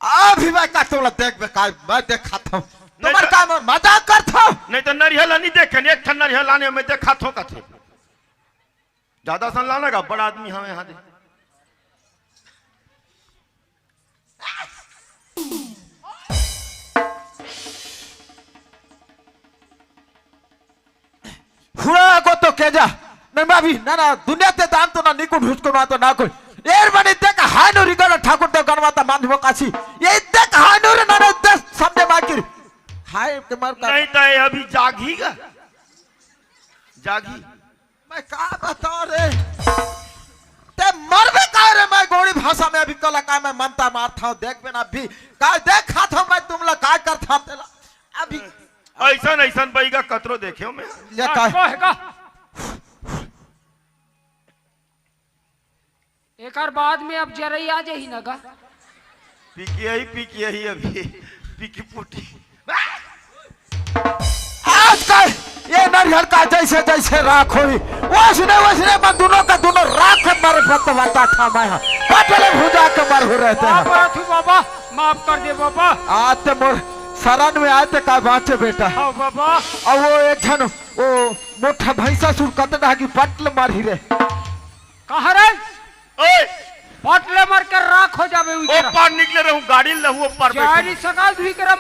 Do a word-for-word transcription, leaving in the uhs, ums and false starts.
अभी मैं का तोला देखबे का, मैं देखात हूँ। नहीं तुम्हार तो का मैं मजाक करत हूँ। नहीं तो नरियल नहीं देखे, एक ठन नरियल लाने में देखात हूँ कथे। ज्यादा सन लाना का, बड़ा आदमी हवे यहाँ दे। हुड़ा को तो केजा। नहीं, मैं अभी, ना, ना, दुनिया ते दान तो ना, निकुट हुचको मा तो ना कोई। एर बने ते का हाय नो रिगल ठाकुर तो गणवाता मान हो काशी। ये ते का हाय नो रे, ना, ना, दस समझे माकिर। हाय के मर का। नहीं तो ये अभी जागी गा। जागी। मैं का बताओ रे। ते मरबे का रे, मैं गोड़ी भाषा में अभी कला का मैं मनता मारत हूँ, देखबे ना अभी। का देखात हूँ मैं तुमला का करत हूँ तेला। अभी। ऐसन, ऐसन बैगा कतरो देखे हो मैं। ले का? का है का? एकर बाद में अब जरई आ जाही ना गा। पिकिया ही, पिकिया ही अभी। पिकी पुटी। आजकल ये नरियल का जैसे जैसे राख होई, वैसने वैसने मन दुनों का दुनों राख मारे पत्त बता था मैं हा। पटले भुजा के मर हो रहते हैं। माफ कर दे बाबा। आते मोर शरण में आते का बाँचे बेटा। हाँ बाबा। अब वो एक झन वो मोटा भैंसा सुर कत डागी पटल मारी रे। कहाँ रे? ओए! पटले मर के राख हो जाबे ओ उजरा। पार निकले रहूं, गाड़ी लहू ओ पार बैठे। जारी सकाल भी करम